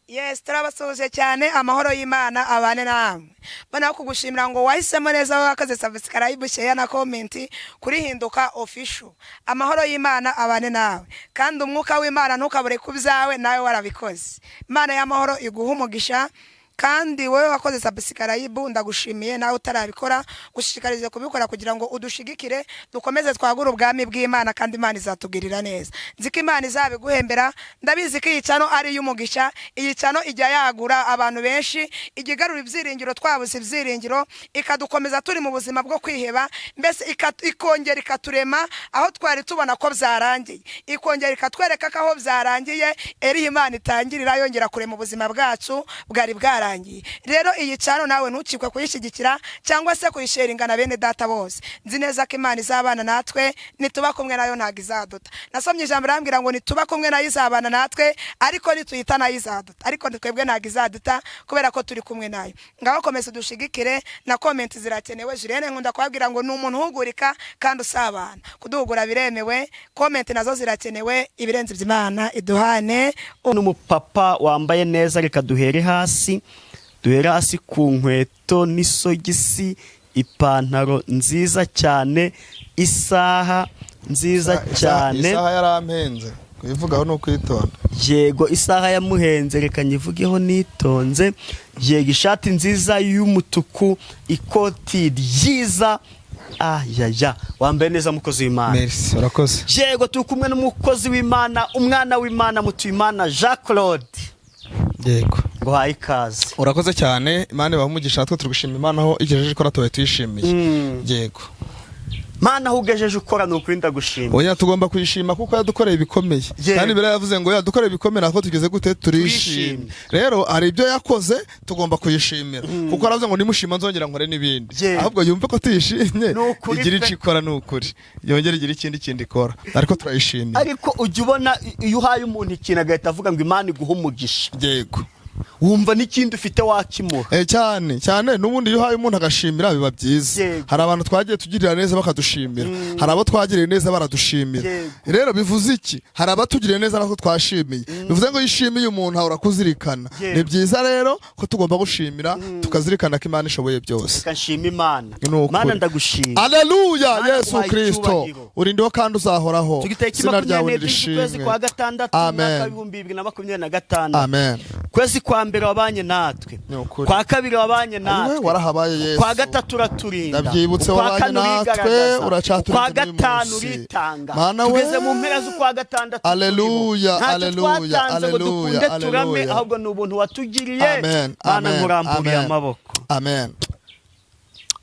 Yes, turabasuhuje cyane. Amahoro y'Imana abane namwe. Mbona kugushimira ngo wahisemo neza, wakoze subscribe, share na comment kuri Hinduka Official. Amahoro y'Imana abane nawe, kandi umwuka w'Imana ntukabure ku byawe, nawe warabikoze. Imana y'amahoro iguha umugisha. Kandi wowe wakoze subscribe, ndagushimiye. Nawe utarabikora, gushishikarize kubikora kugira ngo udushigikire, dukomeze twagure ubwami bw'Imana, kandi Imana izatugirira neza. Nzi ko Imana izabiguhembera. Ndabizi ko iyi channel ari iy'umugisha. Iyi channel ijya yagura abantu benshi, ijya igarura ibyiringiro twabuze ibyiringiro, ikadukomeza turi mu buzima bwo kwiheba, mbese ikongera ikaturema aho twari tubona ko byarangiye, ikongera ikatwereka ko aho byarangiye eriho Imana itangirira yongera kurema ubuzima bwacu bwari bwarangiye. Rero iyi channel nawe ntukikwe kuyishyigikira cyangwa se kuyisharinga na bene data bose. Nzi neza ko Imana izabana natwe. Nituba kumwe nayo, ntabwo izaduta. Nasomye ijambo rambwira ngo nituba kumwe nayo izabana natwe, ariko nituyita nayo izaduta. Ariko twebwe ntabwo izaduta kubera ko turi kumwe nayo. Ngaho komeza udushigikire, na comment zirakenewe. Julienne nkunda kubabwira ngo ni umuntu uhugurika kandi usabana. Kuduhugura biremewe, comment nazo zirakenewe. Ibirenze ibyo, Imana iduhane. N'umupapa wambaye neza. Reka duhere hasi, duhere hasi ku nkweto n'isogisi, ipantaro nziza cyane, isaha nziza cyane. Isaha yarampenze, kuyivugaho ni ukwitonda. Yego, isaha yamuhenze, reka nyivugeho nitonze. Yego, ishati nziza y'umutuku, ikoti ryiza. Ayaya, wambaye neza, mukozi w'Imana. Merci, urakoze. Yego, turi kumwe n'umukozi w'Imana, umwana w'Imana, Mutuyimana Jean Claude. Yego. Ngo haye ikaze. Urakoze cyane, Imana ibahe umugisha. Natwe turi gushima Imana aho igejeje ikora, tubaye tuyishimiye. Yego. Mana, aho ugejeje ukora, ni ukuri ndagushima. Oya, tugomba kuyishima kuko yadukoreye ibikomeye. Kandi mbere yavuze ngo yadukoreye ibikomeye, natwe tugeze gute? Turishimye. Turishimye. Rero hari ibyo yakoze tugomba kuyishimira, kuko aravuze ngo nimushima nzongera nkore n'ibindi. Ahubwo yumve ko tuyishimye, Ni ukuri igira pe. icyo ikora. Ni ukuri, yongere igira ikindi kindi ikora, ariko turayishimiye. Ariko ujya ubona iyo uhaye umuntu ikintu agahita avuga ngo "Imana iguhe umugisha", wumva n'ikindi ufite wakimuha. Cyane cyane. N'ubundi iyo uhaye umuntu agashimira, biba byiza. Hari abantu twagiye tugirira neza bakadushimira, hari abo twagiriye neza baradushimira. Rero bivuze iki? Hari abatugiriye neza natwe twashimiye. Bivuze ngo iyo ushimiye umuntu ahora kuzirikana. Ni byiza rero ko tugomba gushimira, tukazirikana ko Imana ishoboye byose. Reka nshima Imana. Ni ukuri. Mana, ndagushima. Aleluya. Mana, Yesu uhaye Kristo, icyubahiro. urindiho kandi uzahoraho. Tugiteka Izina ryawe 22 z'ukwezi nirishimwe. kwa gatandatu, Amen. umwaka wa 2026. Amen. Kwezi kwa mbere wabanye natwe, Ni ukuri. kwa kabiri wabanye Ayiwe, natwe, warahabaye Yesu. kwa gatatu uraturinda, Ndabyibutse, ukwa wabanye kane natwe, urigaragaza, uracyaturinze ukwa n'uyu gatanu munsi. uritanga. Mana we. Tugeze mu mpera z'ukwa gatandatu Aleluya, turimo. Ntacyo aleluya, twatanze ngo aleluya, dukunde turame, aleluya. ahubwo ni ubuntu watugiriye. Amen. Mana, Amen. nkuramburiye Amen. amaboko. Amen,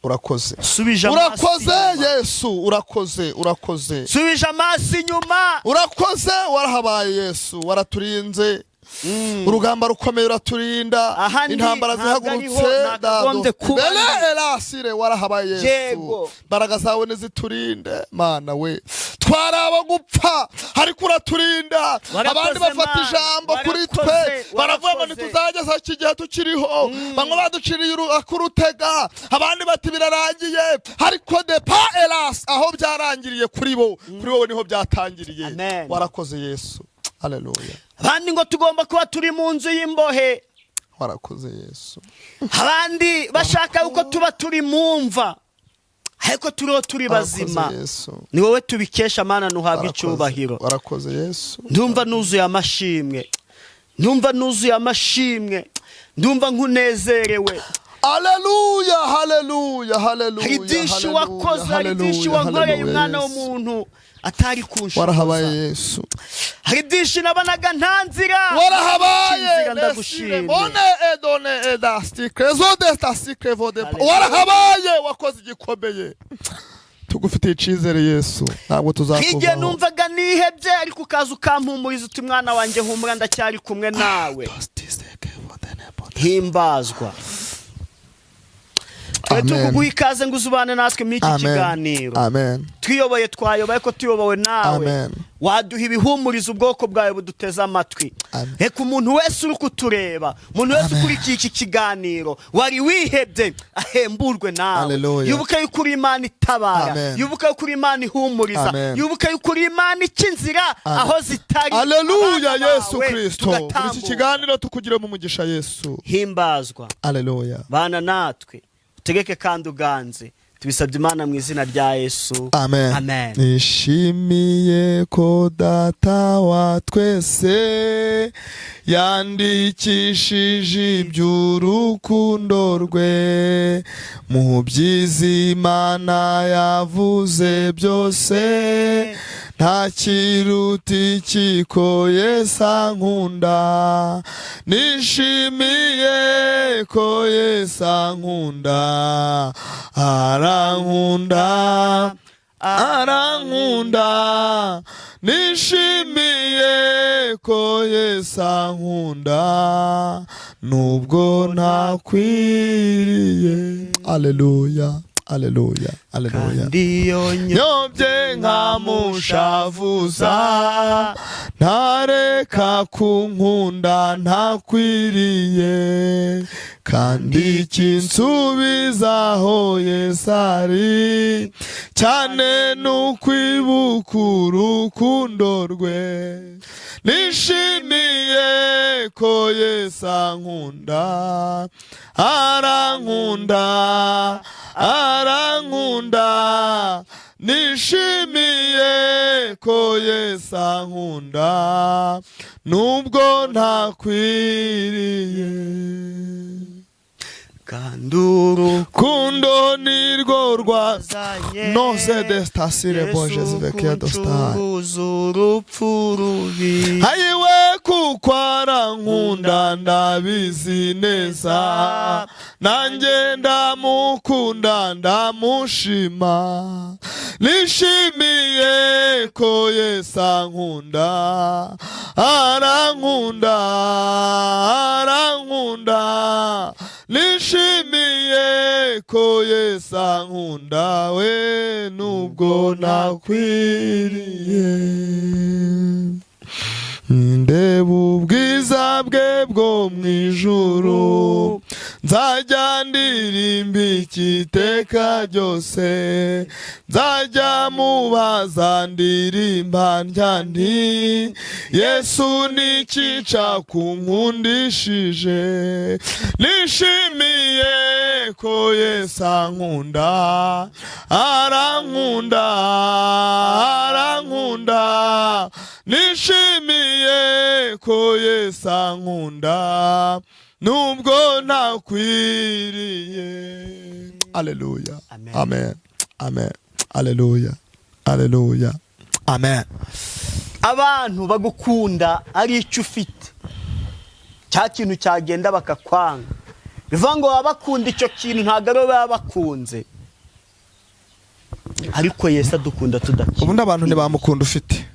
urakoze. Subije amaso Urakoze. inyuma. Yesu, urakoze, urakoze. Subije amaso inyuma. Urakoze, warahabaye Yesu, waraturinze urugamba rukomeye, uraturinda Aha ndi, intambara ntabwo zihagurutse. ariho nakagombye kuba Bele ndi. erasire, warahabaye Yesu. Mbaraga zawe niziturinde. Mana we, twari abo gupfa ariko uraturinda. Warakoze, Abandi bafata Mana. ijambo kuri twe, Warakoze, baravuga ngo warakoze. ntituzageza iki gihe tukiriho. Bamwe baduciriye ak'urutega, abandi bati birarangiye, ariko de pa elas, aho byarangiriye kuri bo, kuri wowe niho byatangiriye. Amen. Warakoze Yesu, haleluya. Abandi ngo tugomba kuba turi mu nzu y'imbohe. Warakoze Yesu. Abandi bashaka yuko tuba turi mu mva, ariko turiho, turi bazima. Warakoze Yesu. Ni wowe tubikesha, Mana, ntuhabwe icyubahiro. Warakoze Yesu. Ndumva nuzuye amashimwe, ndumva nuzuye amashimwe, ndumva nkunezerewe. Aleluya, haleluya, haleluya. Hari byinshi Haleluya, wakoze, hari byinshi haleluya, wankoreye, haleluya, umwana Yesu. w'umuntu atari Warahabaye kunshoboza. Yesu. Hari byinshi nabonaga nta nzira. Warahabaye. Inzira, ndagushimye. Bone edone edastikre zodestastikre vode. Haleluya. Warahabaye, wakoze igikomeye. Tugufitiye icyizere Yesu, ntabwo Nk'igihe tuzakuvaho. numvaga nihebye, ariko ukaza ukampumuriza uti "Mwana wanjye, humura, ndacyari kumwe nawe." Himbazwa. Twari Amen. tukuguha ikaze ngo uzubane natwe muri iki Amen. kiganiro. Amen. Twiyoboye, twayoboye ko tuyobowe nawe. Amen. Waduha ibihumuriza ubwoko bwawe buduteze amatwi. Amen. Reka umuntu wese uri kutureba, umuntu wese ukurikiye iki kiganiro wari wihebye, ahemburwe nawe. Hallelujah. Yibuke yuko uri Imana itabara. Amen. Yibuke yuko uri Imana ihumuriza. Amen. Yibuke yuko uri Imana ica inzira Amen. aho zitari. Aleluya. Abana Yesu bawe Kristo, muri iki tugatambuka. kiganiro tukugiremo umugisha, Yesu. Himbazwa. Aleluya. Bana natwe, utegeke kandi uganze. Tubisabye Imana mu izina rya Yesu. Amen. Amen. Nishimiye ko Data wa twese yandikishije iby'urukundo rwe mu by'Imana yavuze byose. Nta kiruta iki ko Yesu ankunda. Nishimiye ko Yesu ankunda, arankunda, arankunda. Nishimiye ko Yesu ankunda nubwo ntakwiriye. Aleluya, aleluya, aleluya. Kandi iyo Nyobye nkamushavuza, ntareka kunkunda ntakwiriye. Kandi ikinsubizaho Yesu ari cyane n'ukwibuka urukundo rwe. Nishimiye ko Yesu ankunda, arankunda, arankunda. Nishimiye ko Yesu ankunda nubwo ntakwiriye. Kandi urukundo Kundo nirwo rwa zanye noze destasire boje zivekia dostai. Yesu urupfu rubi. Hayiwe, kuko arankunda ndabizi neza, nanjye ndamukunda, ndamushima. Nishimiye ko Yesu ankunda, arankunda, arankunda. Nishimiye ko Yesu ankunda we nubwo nakwiriye. Ndeba ubwiza bwe bwo mu ijuru, nzajya ndirimba iteka ryose. Nzajya mubaza, ndirimba ndya nti: "Yesu, niki cakunkundishije?" Nishimiye ko Yesu ankunda, arankunda, arankunda. Nishimiye ko Yesu ankunda nubwo ntakwiriye. Aleluya. Amen. Amen, amen, aleluya, aleluya, amen. Abantu bagukunda ari icyo ufite, cya kintu cyagenda bakakwanga. Bivuga ngo baba bakunda icyo kintu, ntabwo aribo baba bakunze. Ariko Yesu adukunda tudakina. Ubundi abantu ntibamukunda ufite.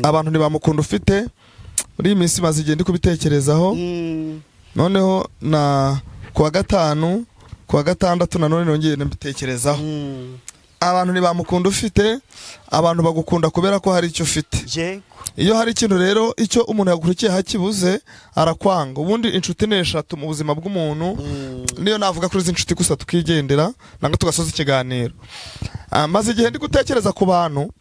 Abantu ntibamukunda ufite. Muri iyi minsi maze igihe ndi kubitekerezaho. Noneho na kuwa gatanu, kuwa gatandatu nanone nongeye mbitekerezaho. Abantu ntibamukunda ufite. Abantu bagukunda kubera ko hari icyo ufite. Iyo hari ikintu rero, icyo umuntu yagukurikiye hakibuze, arakwanga. Ubundi inshuti ni eshatu mu buzima bw'umuntu. Niyo navuga kuri izi nshuti gusa tukigendera nangwa tugasoza ikiganiro. Maze igihe ndi gutekereza ku bantu,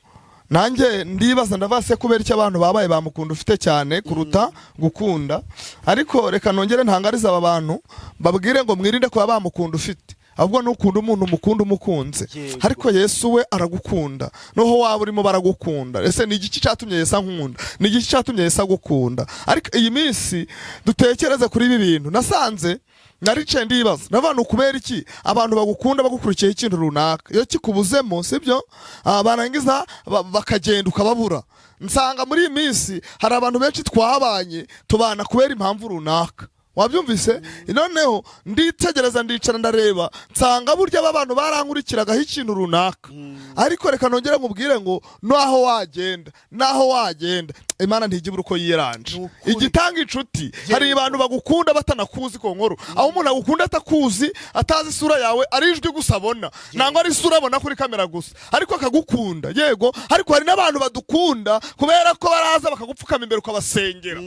nanjye ndibaza, ndavuga se kubera icyo abantu babaye bamukunda ufite cyane kuruta gukunda. Ariko reka nongere ntangarize aba bantu, babwire ngo mwirinde kuba bamukunda ufite, ahubwo nukunda umuntu umukunda umukunze. Ariko Yesu we aragukunda noho waba urimo baragukunda. Ese ni igiki cyatumye Yesu ankunda? Ni igiki cyatumye Yesu agukunda? Ariko iyi minsi dutekereze kuri ibi bintu. Nasanze naricaye ndibaza, ndavuga ni ukubera iki abantu bagukunda bagukurikiyeho ikintu runaka, iyo kikubuzemo, sibyo, barangiza bakagenda ukababura. Nsanga muri iyi minsi hari abantu benshi twabanye, tubana kubera impamvu runaka, wabyumvise. Noneho nditegereza, ndicara, ndareba, nsanga burya aba bantu barankurikiragaho ikintu runaka. Ariko reka nongere nkubwire ngo naho wagenda, naho wagenda, Imana ntijya uko yiyeranje. Ni ukuri. Igitanga inshuti, hari abantu bagukunda batanakuzi ku nkuru, aho umuntu agukunda atakuzi, atazi isura yawe, ari ijwi gusa abona, nangwa ari isura abona kuri kamera gusa, ariko akagukunda. Yego, ariko hari n'abantu badukunda kubera ko baraza bakagupfukama imbere ukabasengera,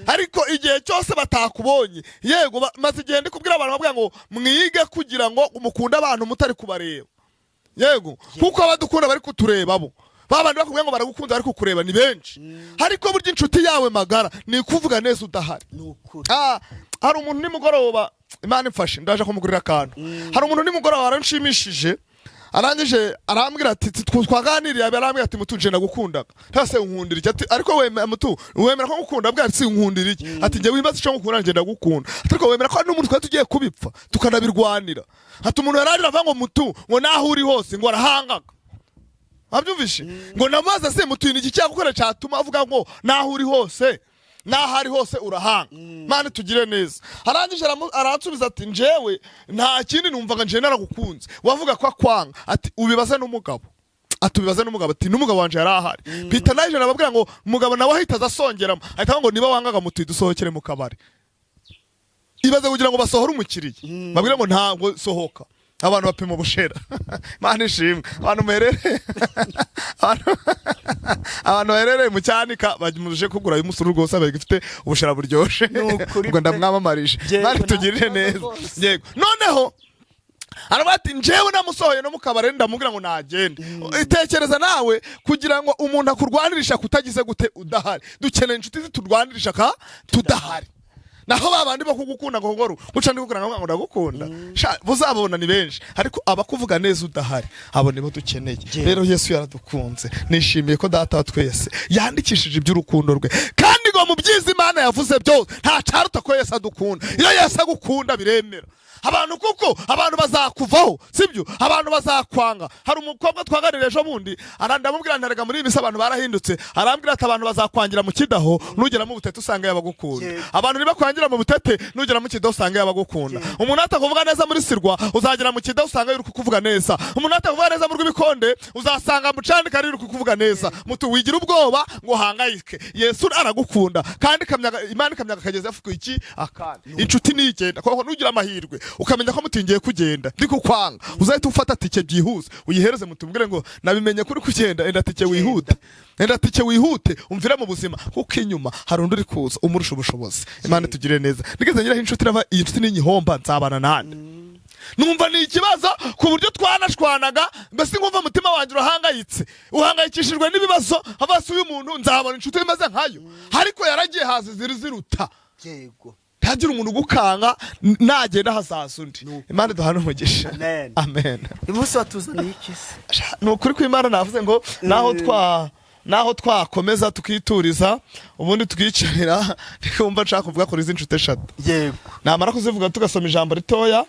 ariko igihe cyose batakubonye. Yego, maze igihe ndi kubwira abantu, bavuga ngo mwige kugira ngo mukunde abantu mutari kubareba. Yego, kuko abadukunda bari kutureba, bo babandi bakubwira ngo baragukunda bari kukureba ni benshi, ariko burya inshuti yawe magara ni ukuvuga neza udahari. Ni ukuri. Ah, hari umuntu nimugoroba, Imana imfashe ndaje kumugurira akantu. Hari umuntu nimugoroba waranshimishije, arangije arambwira ati twaganiriye, arambwira ati: "Mutu, nje nagukundaga." Ntase unkundira iki? Ati: "Ariko wemera, mutu, wemera ko ngukunda?" Bwa ati: "Unkundira iki?" Ati: "Njye wimbaza icyo ngukunda, njye ndagukunda." Ati: "Ariko wemera ko hari n'umuntu twari tugiye kubipfa tukanabirwanira?" Ati: "Umuntu yararira avuga ngo mutu, ngo naho uri hose ngo arahangaga." Wabyumvishe? Ngo namaze se mutu, ni iki cyagukora cyatuma avuga ngo naho uri hose, naho ari hose urahanga? Mana tugire neza. Arangije aransubiza ati: "Njyewe nta kindi numvaga, nje naragukunze." Wavuga ko akwanga, ati: "Ubibaze n'umugabo." Ati: "Ubibaze n'umugabo." Ati: "N'umugabo wanje yari ahari." Mpita naje nababwira ngo umugabo nawe ahita aza asongeramo, ahita avuga ngo niba wangaga mutu, dusohokere mu kabari. Ibaze kugira ngo basohore umukiriya, babwire ngo ntabwo sohoka, abantu bapima ubushera. Mana ishimwe, abantu muherereye abantu baherereye mu Cyanika bamuje kugura uyu musuru rwose, bagifite ubushera buryoshe. Ni ukuri Ubwo pe. ndamwamamarije. Yego, Mana nta tugirire kibazo neza. rwose. Yego, noneho aravuga ati: "Njyewe namusohoye no mu kabari, ndamubwira ngo nagende." Tekereza nawe kugira ngo umuntu akurwanirisha kutagize gute udahari. Dukeneye inshuti ziturwanirisha ka tudahari. Naho ba bandi bakugukunda ngo ngoro guca ndikukunda ngo ndagukunda. Sha, buzabona ni benshi, ariko abakuvuga neza udahari, abo nibo dukeneye. Rero Yesu yaradukunze. Nishimiye ko Data wa twese yandikishije iby'urukundo rwe, kandi ngo mu byiza Imana yavuze byose nta cyaruta ko Yesu adukunda. Iyo Yesu agukunda biremera abantu, kuko abantu bazakuvaho, sibyo? Abantu bazakwanga. Hari umukobwa twaganiriye ejo bundi, ndamubwira ntarega muri iyi minsi abantu barahindutse. Arambwira ati: "Abantu bazakwangira mu Kidaho, nugera mu Butete usanga yabagukunda." Abantu ntibakwangira mu Butete, nugera mu Kidaho usanga yabagukunda. Umuntu atakuvuga neza muri Sirwa, uzagera mu Kidaho usanga yuri kukuvuga neza. Umuntu atakuvuga neza mu Rw'ibikonde, uzasanga mu Cyanika ari kukuvuga neza. Mutu, wigira ubwoba ngo uhangayike. Yesu aragukunda, kandi Imana ikamyaga akageza afuka iki akandi. Inshuti nigenda kuko nugira amahirwe ukamenya ko mutingiye kugenda ndi kukwanga, uzahita ufata tike byihuse uyihereze mutubwire ngo nabimenye kuri kugenda, enda tike wihute, enda tike wihute, umvire mu buzima, kuko inyuma hari undi uri kuza umurusha ubushobozi. Imana itugirire neza. Nigeze ngiraho inshuti irava, iyi nshuti n'inyihomba nzabana nande? Numva ni ikibazo ku buryo twanashwanaga, mbese nkumva umutima wanjye urahangayitse, uhangayikishijwe n'ibibazo. Hava uyu muntu nzabona inshuti imeze nkayo? Ariko yaragiye, haza iziri ziruta. Ntagira umuntu ugukanga, nagenda hazaza undi. Imana iduhane umugisha. Amen. Amen. Uyu munsi watuzaniye iki se? Ni ukuri kw'Imana, navuze ngo naho twakomeza tukituriza, ubundi tukicarira, ndikumva nshaka kuvuga kuri izi nshuti eshatu. Namara kuzivuga tugasoma ijambo ritoya,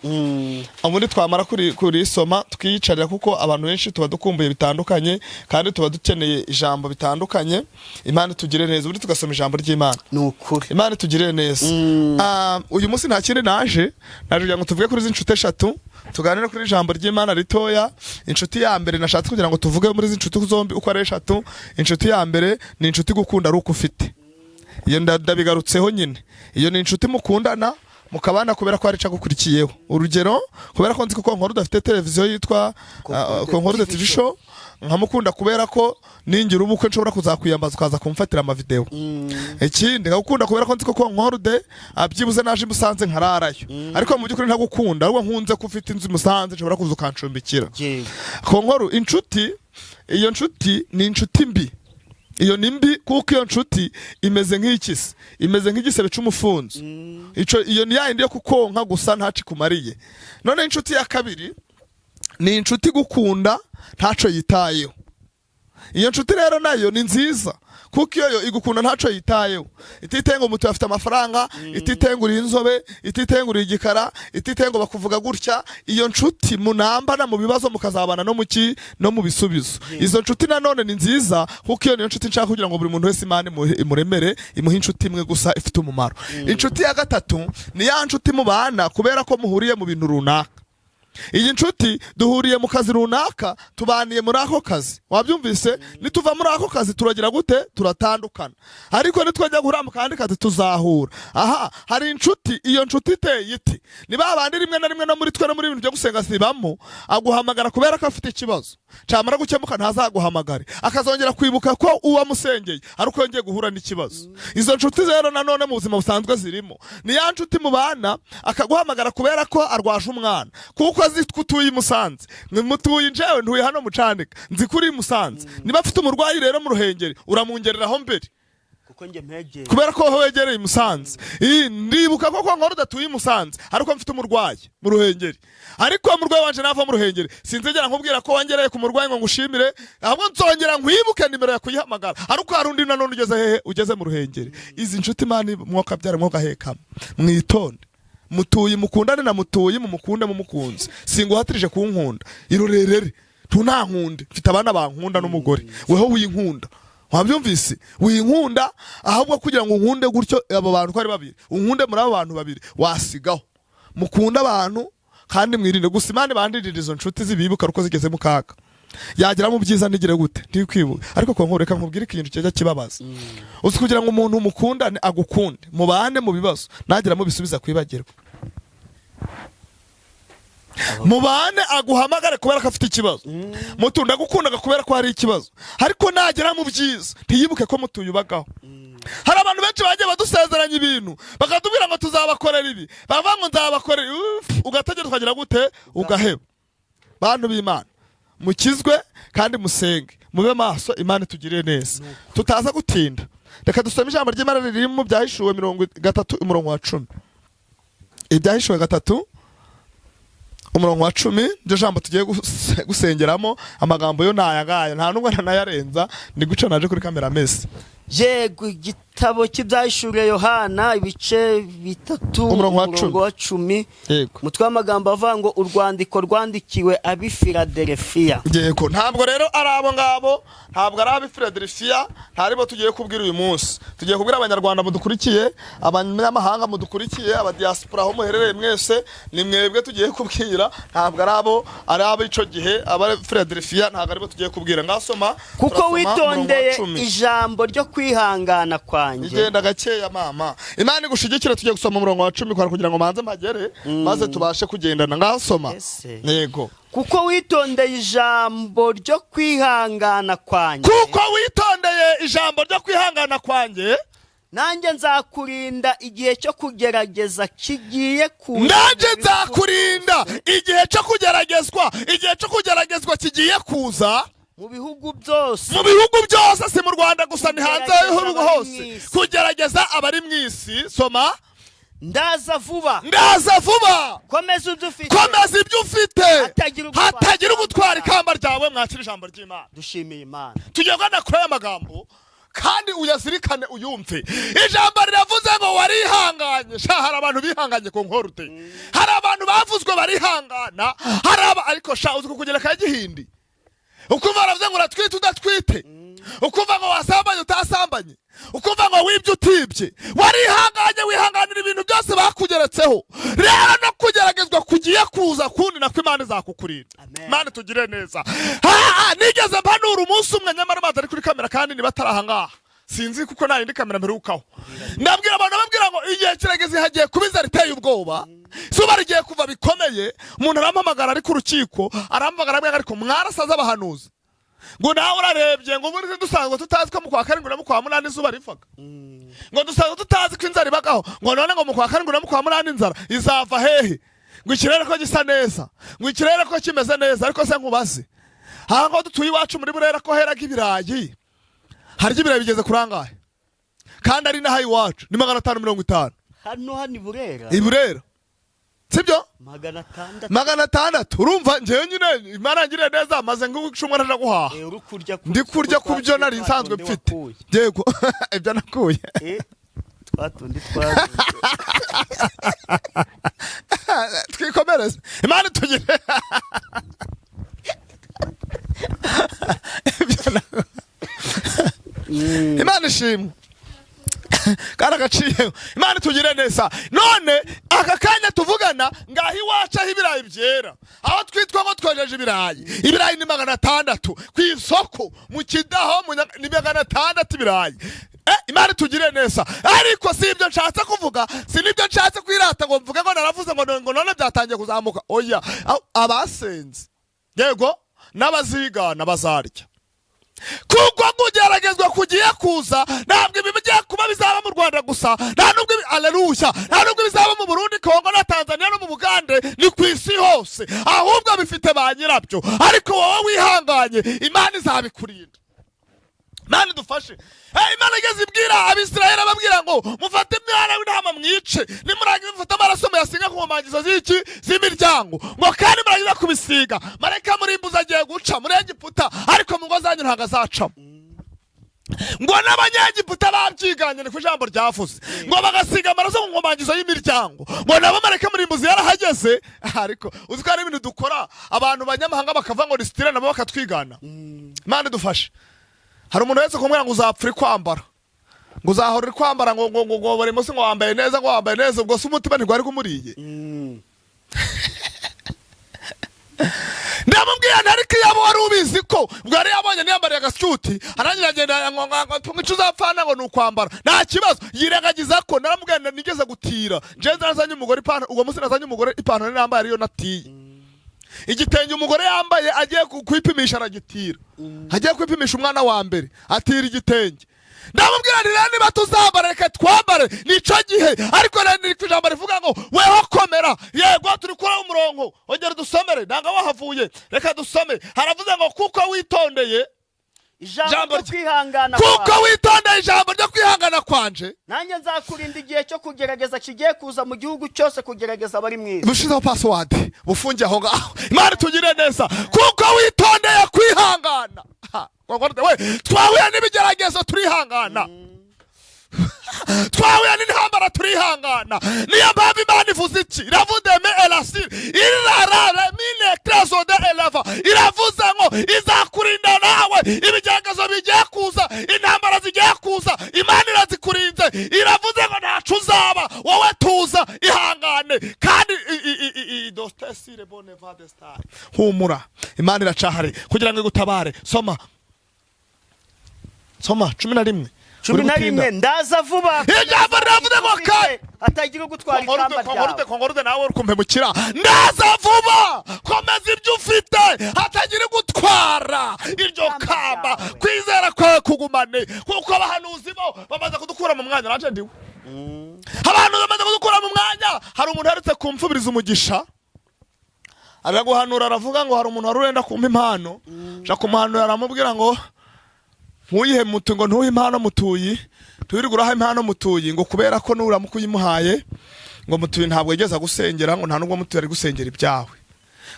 ubundi twamara kurisoma tukiyicarira, kuko abantu benshi tuba dukumbuye bitandukanye kandi tuba dukeneye ijambo bitandukanye. Imana itugire neza. Ubundi tugasoma ijambo ry'Imana. Ni ukuri. Imana itugirire neza. Ah, uyu munsi nta kindi naje kugira ngo tuvuge kuri izi nshuti eshatu, tuganire kuri ijambo ry'Imana ritoya. Inshuti ya mbere nashatse kugira ngo tuvuge muri izi nshuti zombi uko ari eshatu, inshuti ya mbere ni inshuti gukunda ari uko ufite. Iyo ndabigarutseho nyine. Iyo ni inshuti mukundana mukabana kubera ko hari icyo agukurikiyeho. Urugero, kubera ko nzi ko Konkuru udafite televiziyo yitwa Konkuru TV Show, nkamukunda kubera ko ningira ubukwe nshobora kuzakwiyambaza ukaza kumfatira amavideo. Ikindi, nkagukunda kubera ko nzi ko Konkorde byibuze naje i Musanze nkararayo. Ariko mu by'ukuri ntagukunda, ahubwo nkunze ko ufite inzu i Musanze nshobora kuza ukancumbikira. Konkoru inshuti, iyo nshuti ni inshuti mbi. Iyo ni mbi kuko iyo nshuti imeze nk'ikisi, imeze nk'igisebe c'umufunzo. Ico iyo ni yayindi yo kukonka gusa ntaco ikumariye. None inshuti ya kabiri ni inshuti igukunda ntaco yitayeho. Iyo nshuti rero nayo ni nziza kuko iyo yo igukunda ntaco yitayeho, ititaye ngo umutu afite amafaranga, ititaye ngo uri inzobe, ititaye ngo uri igikara, ititaye ngo bakuvuga gutya. Iyo nshuti munambana mu bibazo, mukazabana no mu ki, no mu bisubizo. Izo nshuti nanone ni nziza kuko iyo niyo nshuti nshaka kugira ngo buri muntu wese Imana imuremere, imuhe inshuti imwe gusa ifite umumaro. Inshuti ya gatatu ni ya nshuti mubana kubera ko muhuriye mu bintu runaka. Iyi nshuti duhuriye mu kazi runaka, tubaniye muri ako kazi, wabyumvise? Nituva muri ako kazi turagira gute? Turatandukana, ariko nitwajya guhura mu kandi kazi tuzahura. Aha hari inshuti, iyo nshuti iteye iti? Ni ba bandi rimwe na rimwe no muri twe, no muri ibintu byo gusenga sibamo, aguhamagara kubera ko afite ikibazo, cyamara gukemuka ntazaguhamagare, akazongera kwibuka ko uwo amusengeye ari uko yongeye guhura n'ikibazo. Izo nshuti rero nanone mu buzima busanzwe zirimo. Ni ya nshuti mubana akaguhamagara kubera ko arwaje umwana, kuko azi ko utuye i Musanze. Mutuye, njyewe ntuye hano Mucanika, nzi ko uri i Musanze. Niba afite umurwayi rero mu Ruhengeri, uramungereraho mbere kuko njye mpegeye. Kubera ko wowe wegereye i Musanze. Ndibuka ko nkora udatuye i Musanze, ariko mfite umurwayi mu Ruhengeri, ariko umurwayi wanje nava mu Ruhengeri sinzigera nkubwira ko wangereye ku murwayi ngo ngushimire, ahubwo nzongera nkwibuke nimero ya kuyihamagara ariko hari undi nanone ugeze hehe? Ugeze mu Ruhengeri. Izi nshuti mani mwakabyara mwogahekamo, mwitonde. Mutuye mukundane na mutuye, mumukunde mumukunze. Singuhatirije kunkunda, irorerere ntunankunde, mfite abana bankunda n'umugore. Weho winkunda, wabyumvise? Winkunda, ahubwo kugira ngo unkunde gutyo abo bantu ko ari babiri, unkunde muri abo bantu babiri wasigaho. Mukunde abantu kandi mwirinde gusa. Imana bandirira izo nshuti zibibuka uko zigeze mu kaga, yagera mu byiza ntigire gute? Ntikwibuke. Ariko ko reka nkubwire ikintu kijya kibabaza. Uzi kugira ngo umuntu mukundane agukunde, mubane mu bibazo, nagera mu bisubiza kwibagirwa? Mubane aguhamagare kubera ko afite ikibazo. Mutu ndagukundaga kubera ko hari ikibazo, ariko nagera mu byiza ntiyibuke ko mutuyubagaho. Hari abantu benshi bagiye badusezeranya ibintu, bakatubwira ngo tuzabakorera ibi, bakavuga ngo nzabakorera ibi. Uf, ugategereza ukagira gute? Ugaheba. Bantu b'Imana, mukizwe kandi musenge, mube maso, Imana itugirire neza. Tutaza gutinda, reka dusome ijambo ry'Imana riri mu Byahishuwe 30 umurongo wa 10. Ibyahishuwe 3 umurongo wa 10, niryo jambo tugiye gusengeramo. Amagambo yo ni aya ngaya, nta nubwo nanayarenza, ni guca naje kuri kamera ameze. Yego, igitabo cy'Ibyahishuriwe Yohana, ibice 3, Umurongo wa 10. Wa 10. Yego. Umutwe w'amagambo avuga ngo urwandiko rwandikiwe ab'i Filadelfiya. Yego, ntabwo rero ari abo ngabo, ntabwo ari ab'i Philadelphia, ntaribo tugiye kubwira uyu munsi. Tugiye kubwira Abanyarwanda mudukurikiye, abanyamahanga mudukurikiye, abadiaspora aho muherereye mwese, ni mwebwe tugiye kubwira. Ntabwo ari abo, ari abo icyo gihe, aba Philadelphia, ntabwo aribo tugiye kubwira. Ngasoma. Kuko Turasoma umurongo wa witondeye 10. ijambo ryo kwihangana kwanjye. Igenda gakeya mama, Imana igushigikire. Tugiye gusoma umurongo wa 10 kwara kugira ngo manze mpagere, maze tubashe kugendana. Ngasoma. Ese. Yego. Kuko witondeye ijambo ryo kwihangana kwanjye, Kuko witondeye ijambo ryo kwihangana kwanjye, nanjye nzakurinda igihe cyo kugerageza kigiye kuza. Nanjye nzakurinda igihe cyo kugeragezwa, igihe cyo kugeragezwa kigiye kuza mu bihugu byose. Mu bihugu byose, si mu Rwanda gusa, ni hanze Kugerageza y'ibihugu abari hose. mu isi. Kugerageza abari mu isi. Soma. Ndaza vuba. Ndaza vuba. Komeza ibyo ufite, Komeza ibyo ufite, hatagira ugutwara hatagira ugutwara ikamba. Ikamba ryawe. Mwakira ijambo ry'Imana. Dushimiye Imana. Tugiye kugana kuri aya magambo kandi uyazirikane, uyumve. Ijambo riravuze ngo warihanganye. Sha, hari abantu bihanganye ku nkorute, hari abantu bavuzwe barihangana, hari aba ariko sha uzi kukugera ka gihindi, ukumva baravuze ngo uratwite udatwite, ukumva ngo wasambanye utasambanye, ukumva ngo wibye utibye. Warihanganye, wihanganira ibintu byose bakugeretseho. Rero no kugeragezwa kugiye kuza kundi nako Imana izakukurinda. Amen. Imana itugirire neza. Ha, nigeze mpanura umunsi umwe, nyamara amazi ari kuri kamera kandi niba atari aha ngaha sinzi, kuko nta yindi kamera mperukaho. Ndabwira abantu, babwira ngo igihe kirageze, hagiye kuba inzara iteye ubwoba, izuba rigiye kuva bikomeye. Umuntu arampamagara ari ku rukiko, arampamagara arambwira ngo ariko mwarasaze abahanuzi, ngo nawe urarebye, ngo ubundi dusanzwe tutazi ko mu kwa karindwi no mu kwa munani izuba rivaga, ngo dusanzwe tutazi ko inzara ibagaho, ngo none ngo mu kwa karindwi no mu kwa munani inzara izava hehe, ngo ikirere ko gisa neza, ngo ikirere ko kimeze neza. Ariko se nkubaze, aha ngaho dutuye iwacu muri Burera ko heraga ibirayi, harya ibirayi bigeze kuri angahe? Kandi ari n'aha iwacu ni 550. Hano i Burera? I Burera, sibyo? 600. 600. Urumva njyewe nyine Imana yangiriye neza, maze nk'icumwe ntaja guhaha. Uri kurya Ndi kurya ku byo nari nsanzwe mfite. Yego, ibyo nakuye. Twa tundi twaguye. Twikomereze, Imana itugire Imana ishimwe. Kandi Karagaciyeho. Imana itugire neza. None aka kanya tuvugana, ngaho iwacu aho ibirayi byera, aho twitwa ngo twejeje ibirayi, ibirayi ni 600 ku isoko mu Kidaho, ni 600 ibirayi. Imana itugire neza. Ariko si ibyo nshatse kuvuga, si nibyo nshatse kwirata ngo mvuge ngo naravuze ngo none byatangiye kuzamuka. Oya. Abasenze yego n'abazigana bazarya, kuko kugeragezwa kugiye kuza. Ntabwo ibi bigiye kuba bizaba mu Rwanda gusa, nta nubwo aleluya, nta nubwo bizaba mu Burundi, Kongo na Tanzania no mu Bugande, ni ku isi hose. Ahubwo bifite ba nyirabyo, ariko wowe wihanganye, Imana izabikurinda. Imana idufashe. Imana igeze ibwira Abisirayeli, ababwira ngo mufate umwana w'intama mwice, nimurangiza mufate amaraso muyasiga ku nkomangizo z'iki? Z'imiryango. Ngo kandi murangiza kubisiga, marayika murimbuzi agiye guca muri Egiputa, ariko mu ngo zanyu ntabwo azacamo. Ngo n'Abanyegiputa babyiganye, ni ku ijambo ryavuze ngo bagasiga amaraso ku nkomangizo y'imiryango, ngo nabo marayika murimbuzi yarahageze. Ariko uzi ko hari ibintu dukora abantu banyamahanga bakavuga ngo ni style, nabo bakatwigana. Imana idufashe. Hari umuntu wese kumubwira ngo uzapfa uri kwambara, ngo uzahora uri kwambara, ngo buri munsi ngo wambaye neza, ngo wambaye neza. Ubwo se umutima ntigwari kumuriye? Ndamubwira nti ariko iyaba wari ubizi ko ubwo yari yabonye niyambariye agasyuti, arangira agenda ngo icyo uzapfana ngo ni ukwambara, nta kibazo, yirengagiza ko naramubwira nti nigeze gutira. Njyewe nazanye umugore ipantaro, ubwo munsi nazanye umugore ipantaro nambaye ariyo natiye. Igitenge umugore yambaye agiye kwipimisha aragitira, agiye kwipimisha umwana wa mbere atira igitenge. Ndamubwira nti rero niba tuzambara, reka twambare, nico gihe. Ariko rero ni ijambo rivuga ngo weho komera. Yego, turi kuri umurongo, ongera dusomere, ntabwo wahavuye. Reka dusome. Haravuze ngo kuko witondeye ijambo Ijambo ryo kwihangana kuko kwawe. witondeye ijambo ryo kwihangana kwanje, nanjye nzakurinda igihe cyo kugerageza kigiye kuza mu gihugu cyose kugerageza abari mu isi. Bushizeho password, bufungiye aho ngaho. Imana itugire neza. Kuko witondeye kwihangana. Ha, we twahuye n'ibigeragezo turihangana, twahuye n'intambara turihangana. Niyo mpamvu Imana ivuze iki? Iravuze me elasiri irarara mine krezode eleva, iravuze ngo izakurinda nawe ibigeragezo bigiye kuza, intambara zigiye kuza. Imana irazikurinze, iravuze ngo ntacu uzaba. Wowe tuza, ihangane, kandi dostesire bone vadestari. Humura, Imana iracahari kugira ngo igutabare. Soma, soma 11. 11: ndaza vuba. Ijambo riravuze ngo kandi hatagira ugutwara ikamba ryawe. Kongorude, nawe uri kumpemukira. Ndaza vuba, komeza ibyo ufite, hatagira gutwara iryo Ikamba kamba. ryawe. Kwizera kwawe kugumane, kuko abahanuzi bo bamaze kudukura mu mwanya. Naje ndiwe, abantu bamaze kudukura mu mwanya. Hari umuntu uherutse kumfubiriza umugisha, araguhanura, aravuga ngo hari umuntu wari urenda kumpa impano, nja kumuhanura, aramubwira ngo ntuyihe mutu, ngo ntuhe impano mutuyi, ntuyirirwe uraha impano mutuyi, ngo kubera ko nuramuka uyimuhaye, ngo mutuyi ntabwo yigeze agusengera, ngo nta nubwo mutuyi ari gusengera ibyawe,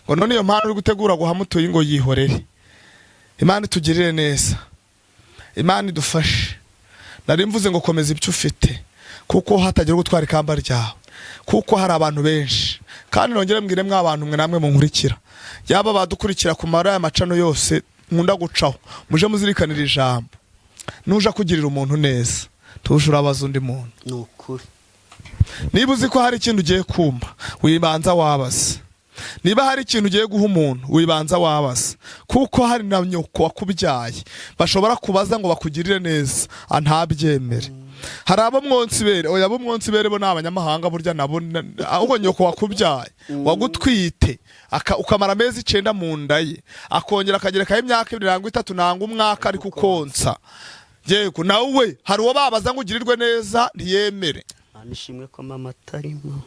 ngo none iyo mpano uri gutegura guha mutuyi ngo yihorere. Imana itugirire neza, Imana idufashe. Nari mvuze ngo komeza ibyo ufite, kuko hatagira gutwara ikamba ryawe, kuko hari abantu benshi. Kandi nongere mbwire mwa bantu mwe namwe munkurikira, yaba badukurikira ku mara y'amacano yose nkunda gucaho, muje muzirikanira ijambo: nuja kugirira umuntu neza, tuje urabaza undi muntu. Ni ukuri. Niba uzi ko hari ikintu ugiye kumva, wibanza wabaza. Niba hari ikintu ugiye guha umuntu, wibanza wabaza, kuko hari na nyoko wakubyaye bashobora kubaza ngo bakugirire neza ntabyemere. Hari abo mwonsi ibere, oya, abo mwonsi ibere bo ni abanyamahanga burya nabo, ahubwo nyoko wakubyaye, wagutwite, ukamara amezi 9 mu nda ye, akongera akagerekaho imyaka 2 nangwa 3 nangwa umwaka ari kukonsa, yego, nawe hari uwo babaza ngo ugirirwe neza ntiyemere. Imana ishimwe ko mama atarimo.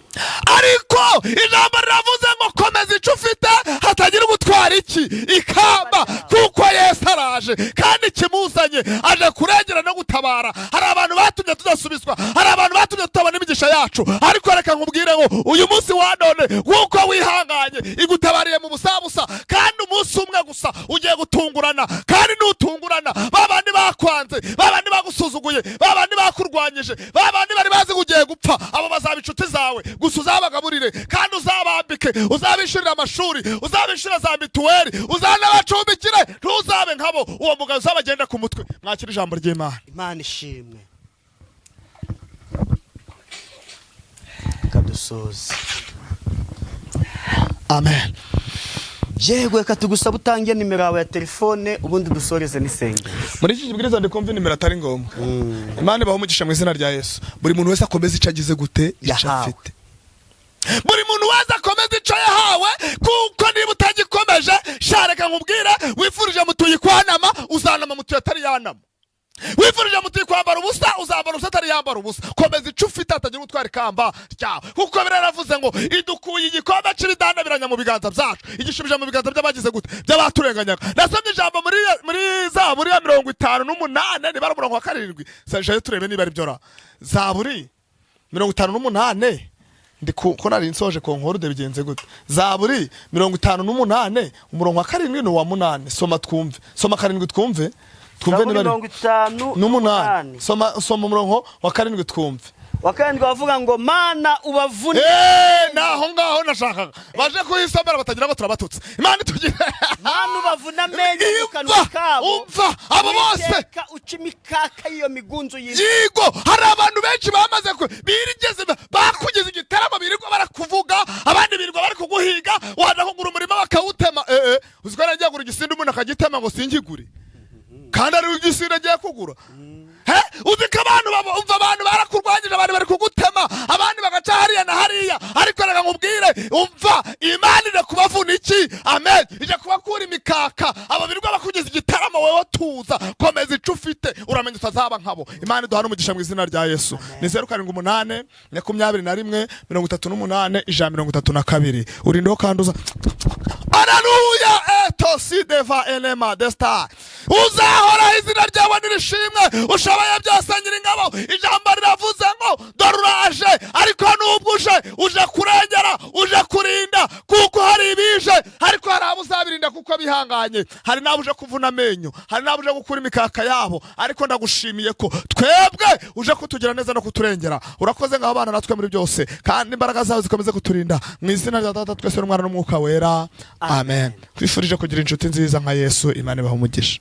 Ariko ijambo riravuze ngo komeza icyo ufite, hatagira ugutwara iki? Ikamba. Kuko Yesu araje, kandi ikimuzanye aje kurengera no gutabara. Hari abantu batumye tudasubizwa, hari abantu batumye tutabona imigisha yacu, ariko reka nkubwire ngo uyu munsi wa none, kuko wihanganye, igutabariye mu busabusa, kandi umunsi umwe gusa ugiye gutungurana. Kandi nutungurana, ba bandi bakwanze, ba bandi bagusuzuguye, ba bandi bakurwanyije, ba bandi bari bazi ngo ugiye gupfa, abo bazaba inshuti zawe. Gusa uzabagaburire kandi uzabambike, uzabishyurira amashuri, uzabishyura za mituweli, uzanabacumbikire, ntuzabe nkabo. Uwo mugabo uzabagenda ku mutwe. Mwakira ijambo ry'Imana. Imana ishimwe. Dusoze. Amen. Yego, reka tugusaba utange nimero yawe ya telefone, ubundi dusoreze n'isengesho. Muri iki kibwiriza ndi kumva nimero atari ngombwa. Imana ibahe umugisha mu izina rya Yesu. Buri muntu wese akomeze icyo agize gute, icyo Yahawe. afite. Buri muntu wese akomeze icyo yahawe, kuko niba utagikomeje, shareka nkubwire, wifurije mutuye kwanama, uzanama mutuye atari yanama. Wifurije mutuye kwambara ubusa, uzambara ubusa atari yambara ubusa. Komeza icyo ufite, hatagira utwara ikamba ryawe, kuko biraravuze ngo idukuye igikombe cy'ibidanabiranya mu biganza byacu, igishubije mu biganza by'abagize gute, by'abaturenganyaga. Nasomye ijambo muri Zaburi ya 58, niba ari umurongo wa 7, sajayo turebe niba ari byo ra. Zaburi 58, ndi ko nari nsoje konkorde, bigenze gute? Zaburi 58, umurongo wa 7 ni uwa 8. Soma twumve, soma 7 twumve, twumve. Zaburi Niba ari 58. N'umunani. Soma, soma umurongo wa 7 twumve. Wa 7 bavuga ngo: "Mana, ubavune." Eh, naho ngaho nashakaga baje kuyisomera batagira ngo turabatutse. Imana itugire. "Mana, ubavune amenyo mu kanwa Imva, kabo." umva abo bose. Uwiteka, uca imikaka y'iyo migunzu y'inzu. Yigo, hari abantu benshi bamaze birigeze bakugeze igitaramo, birirwa barakuvuga, abandi birirwa bari kuguhiga. Waza kugura umurima bakawutema. Eh eh, uzi ko nagiye kugura igisindu, umuntu akagitema ngo singigure, kandi ari igisindu agiye kugura? He, uzi ko abantu umva, abantu barakurwanyije, abantu bari kugutema, abandi bagaca hariya na hariya. Ariko reka nkubwire, umva, Imana ije kubavuna iki? Amen. Ije kubakura imikaka abo birirwa bakugeza igitaramo. Wewe tuza, komeza ico ufite, uramenye utazaba nkabo. Imana iduhane umugisha mu izina rya Yesu. Ni 07828132. Urindeho kandi uza. Aleluya. Etosi deva enema desta, uzahoraho, izina ryawe nirishimwe, ushoboye byose, Nyiringabo. Ijambo riravuze ngo dore uraje, ariko nubwo uje, uje kurengera, uje kurinda, kuko hari ibije, ariko hari abo uzabirinda kuko bihanganye. Hari n'abo uje kuvuna amenyo, hari n'abo uje gukura imikaka yabo, ariko ndagushimiye ko twebwe uje kutugira neza no kuturengera. Urakoze. Ngaho abana natwe muri byose, kandi imbaraga zawe zikomeze kuturinda, mu izina rya Data twese n'Umwana n'Umwuka Wera, amen. Twifurije kugira inshuti nziza nka Yesu. Imana ibahe umugisha.